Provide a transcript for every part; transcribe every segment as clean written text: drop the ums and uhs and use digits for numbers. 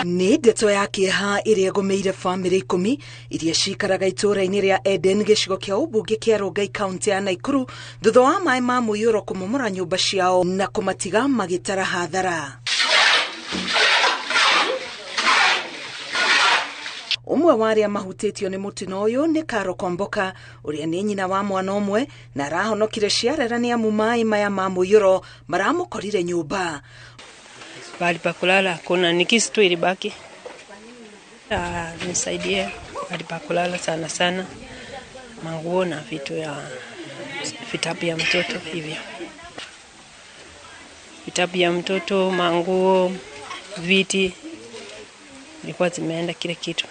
Nĩ ndeto ya kĩeha ĩrĩa ĩgũmĩire bamĩrĩ 10 iria cikaraga itũũra-inĩ rĩa Eden gĩcigo kĩa ũmbunge kĩa Rongai kaunti ya Nakuru thutha wa maĩ ma mũiyũro kũmomora nyũmba ciao na kũmatiga magĩtara hathara. Ũmwe wa arĩa mahutĩtio nĩ mũtino ũyũ nĩ Karo Komboka ũrĩa nĩ nyina wa mwana ũmwe na arahonokire ciarera nĩ amu maĩ maya ma mũiyũro maramũkorire nyũmba. Pahali pa kulala hakuna, ni kisi tu ilibaki. Nisaidie pahali pa kulala sana sana, manguo na vitu ya vitabu ya mtoto hivyo. Vitabu ya mtoto, manguo, viti ilikuwa zimeenda kile kitu.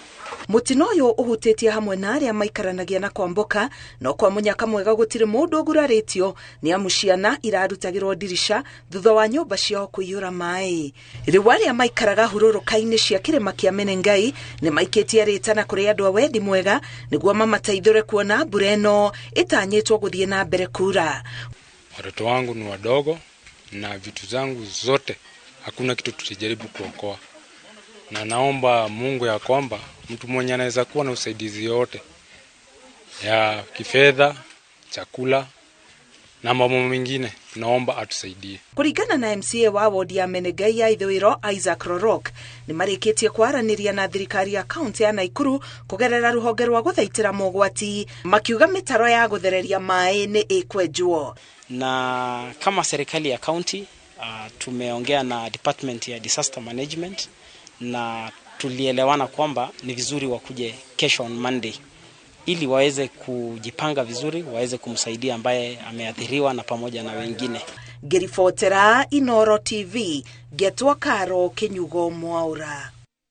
Mutino uyu uhutitie hamwe na aria maikaranagia na Kwamboka no kwa munyaka mwega gutiri mundu ugurarĩtio ni amu ciana irarutagirwo ndirisha thutha wa nyumba ciao kuiyura mai. Riu aria maikaraga hurũrũka-inĩ cia kĩrĩma kĩa Menengai nĩ maikĩtie rĩtana kũrĩ andũ a wendi mwega nĩguo mamataithũre kuona mbura ĩno ĩtanyĩtwo gũthiĩ na mbere kura. Watoto wangu ni wadogo na vitu zangu zote hakuna kitu tutajaribu kuokoa, na naomba Mungu ya kwamba mtu mwenye anaweza kuwa na usaidizi yote ya kifedha, chakula na mambo mengine, naomba atusaidie. Kuringana na MCA wa wodi ya Menengai ya Ithũĩro Isaac Rorok nĩ marĩkĩtie kwaranĩria na thirikari ya kaunti ya Nakuru kũgerera rũhonge rwa gũthaitĩra mogwati, makiuga mĩtaro ya gũthereria maĩ nĩ ĩkwenjwo. Na kama serikali ya kaunti tumeongea na department ya disaster management na tulielewana kwamba ni vizuri wakuje kesho on Monday ili waweze kujipanga vizuri, waweze kumsaidia ambaye ameathiriwa na pamoja na wengine. Ngĩribotera Inooro TV, ngetwo Karo Kinyugo Mwaura.